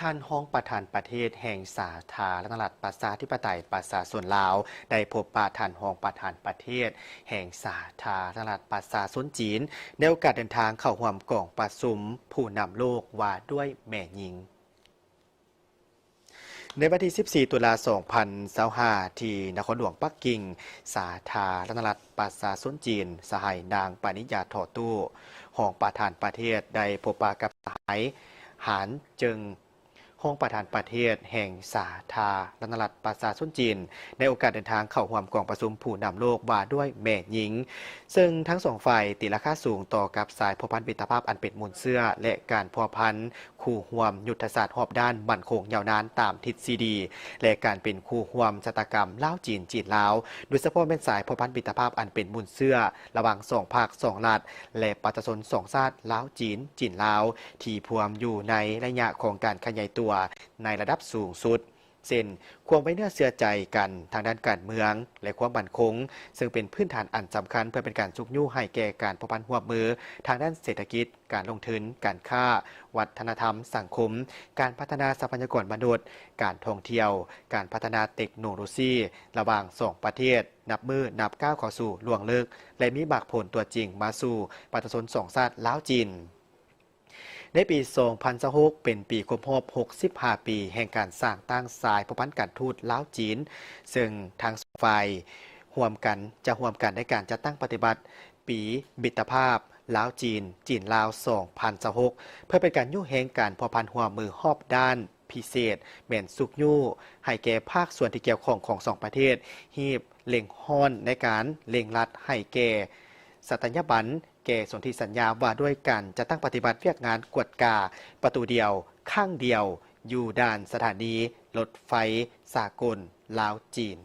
ທ່ານຮອງປະທານປະເທດແຫ່ງສາທາລະນະລັດປະຊາທິປະໄຕປະຊາຊົນລາວ ໄດ້ພົບປະທ່ານຮອງປະທານປະເທດແຫ່ງສາທາລະນະລັດປະຊາຊົນຈີນ ໃນໂອກາດເດີນທາງເຂົ້າຮ່ວມກອງປະຊຸມຜູ້ນຳໂລກວ່າດ້ວຍແມ່ຍິງ. ໃນວັນທີສິບສີ່ ຕຸລາ ສອງພັນຊາວຫ້າ ທີ່ນະຄອນຫຼວງປັກກິ່ງ, ສາທາລະນະລັດປະຊາຊົນຈີນ, ສະຫາຍນາງ ປານິດຢາ ທໍ່ຕູ້ ຮອງປະທານປະເທດ ໄດ້ພົບປະກັບສະຫາຍ ຫານ ເຈິງ ຮອງປະທານປະເທດແຫ່ງສາທາລະນະລັດປະຊາຊົນຈີນ ໃນໂອກາດເດີນທາງເຂົ້າຮ່ວມກອງປະຊຸມຜູ້ນຳໂລກວ່າດ້ວຍແມ່ຍິງ, ເຊິ່ງທັງສອງຝ່າຍຕີລາຄາສູງຕໍ່ກັບສາຍພົວພັນມິດຕະພາບອັນເປັນມູນເຊື້ອ ແລະ ການພົວພັນຄູ່ຮ່ວມຍຸດທະສາດຮອບດ້ານໝັ້ນຄົງຍາວນານຕາມທິດສີ່ດີ ແລະ ການເປັນຄູ່ຮ່ວມຊະຕາກຳລາວ-ຈີນ, ຈີນ-ລາວ, ໂດຍສະເພາະແມ່ນສາຍພົວພັນມິດຕະພາບອັນເປັນມູນເຊື້ອ ລະຫວ່າງສອງພັກສອງລັດ ແລະ ປະຊາຊົນສອງຊາດ ລາວ-ຈີນ, ຈີນ-ລາວ ທີ່ພວມຢູ່ໃນໄລຍະຂອງການຂະຫຍາຍຕົວໃນລະດັບສູງສຸດ, ເຊັ່ນ ຄວາມໄວ້ເນື້ອເຊື່ອໃຈກັນທາງດ້ານການເມືອງ ແລະ ຄວາມໝັ້ນຄົງ, ເຊິ່ງເປັນພື້ນຖານອັນສຳຄັນເພື່ອເປັນການຊຸກຍູ້ໃຫ້ແກ່ການພົວພັນຮ່ວມມືທາງດ້ານເສດຖະກິດ, ການລົງທຶນ, ການຄ້າ, ວັດທະນະທຳ, ສັງຄົມ, ການພັດທະນາຊັບພະຍາກອນມະນຸດ, ການທ່ອງທ່ຽວ, ການພັດທະນາເຕັກໂນໂລຊີ ລະຫວ່າງສອງປະເທດ ນັບມື້ນັບກ້າວເຂົ້າສູ່ລວງເລິກ ແລະ ມີໝາກຜົນຕົວຈິງມາສູ່ປະຊາຊົນສອງຊາດ ລາວ-ຈີນ. ໃນປີສອງພັນຊາວຫົກ ເປັນປີຄົບຮອບຫົກສິບຫ້າປີແຫ່ງການສ້າງຕັ້ງສາຍພົວພັນການທູດລາວ-ຈີນ, ເຊິ່ງທັງສອງຝ່າຍຮ່ວມກັນ, ຈະຮ່ວມກັນໃນການຈັດຕັ້ງປະຕິບັດປີມິດຕະພາບລາວ-ຈີນ, ຈີນ-ລາວ ສອງພັນຊາວຫົກ ເພື່ອເປັນການຍູ້ແຮງການພົວພັນຮ່ວມມືຮອບດ້ານ, ພິເສດແມ່ນຊຸກຍູ້ໃຫ້ແກ່ພາກສ່ວນທີ່ກ່ຽວຂ້ອງຂອງສອງປະເທດ ຮີບເລັ່ງຮ້ອນໃນການເລັ່ງລັດໃຫ້ແກ່ສັດຕະຍາບັນ ແກ່ສົນທິສັນຍາວ່າດ້ວຍການຈັດຕັ້ງປະຕິບັດວຽກງານກວດກາປະຕູດຽວ ຄັ້ງດຽວ ຢູ່ດ່ານສະຖານີລົດໄຟສາກົນລາວ-ຈີນ.